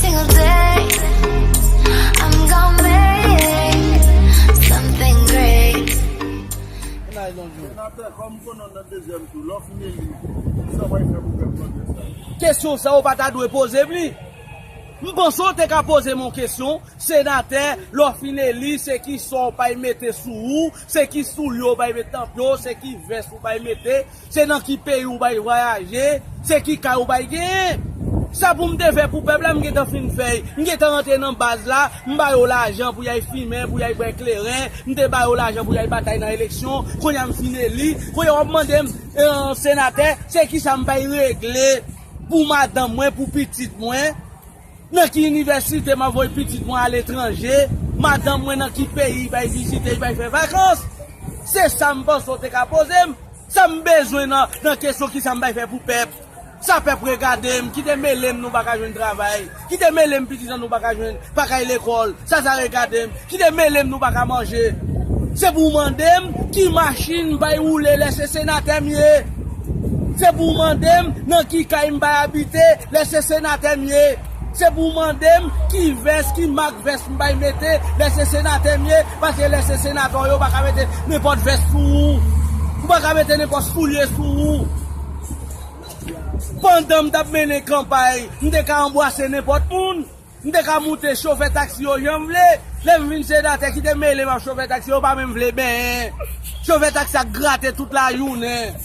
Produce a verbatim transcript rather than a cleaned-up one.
Single day, I'm gonna make something great. Senatè, kòm konnen nan dezyèm tou, lè w fin eli, sa w pral fè pou pèp Nòdwès la? Kesyon sa ou pa ta dwe poze m li. M panse w te ka poze m yon kesyon, senatè, lè w fin eli, se ki sa w pral mete sou ou, se ki soulye w pral mete nan pye w, se ki vès ou pral mete, se nan ki peyi ou pral vwayaje, se ki kay ou pral genyen. Sa pou m te fè pou pèp la, m gentan fin fè l. M gentan rantre nan baz la, m ba yo lajan pou y al fimen, pou y al bwè kleren, m te ba yo lajan pou y al batay nan eleksyon, kounye a m fin eli, kounye a w ap mande m, eh, senatè, se ki sa m pral regle pou madanm mwen, pou pitit mwen? Nan ki inivèsite m ap voye pitit mwen aletranje? Madanm mwen nan ki peyi l pral vizite, l pral fè vakans? Se sa m panse w te ka poze m. Sa m bezwen nan, nan kesyon ki sa m pral fè pou pèp? Sa pèp regade m, ki te mele m nou pa ka jwenn travay, ki te mele m pitit an nou pa ka jwenn, pa ka al lekòl, sa sa regade m, ki te mele m nou pa ka manje. Se pou w mande m ki machin m pral woule lè se senatè m ye. Se pou w mande m nan ki kay m pral abite lè se senatè m ye. Se pou w mande m ki vès, ki mak vès m pral mete lè se senatè m ye, paske lè se senatè w ye, ou pa ka mete nenpòt vès sou ou. Ou pa ka mete nenpòt soulye sou ou. Pandan m t ap mennen kanpay, m te ka anbwase nenpòt moun. M te ka moute chofè taksi yo jan m vle. Lè m vin senatè, ki te mele m ak chofè taksi yo, pa menm vle benyen. Chofè taksi a grate tout lajounen.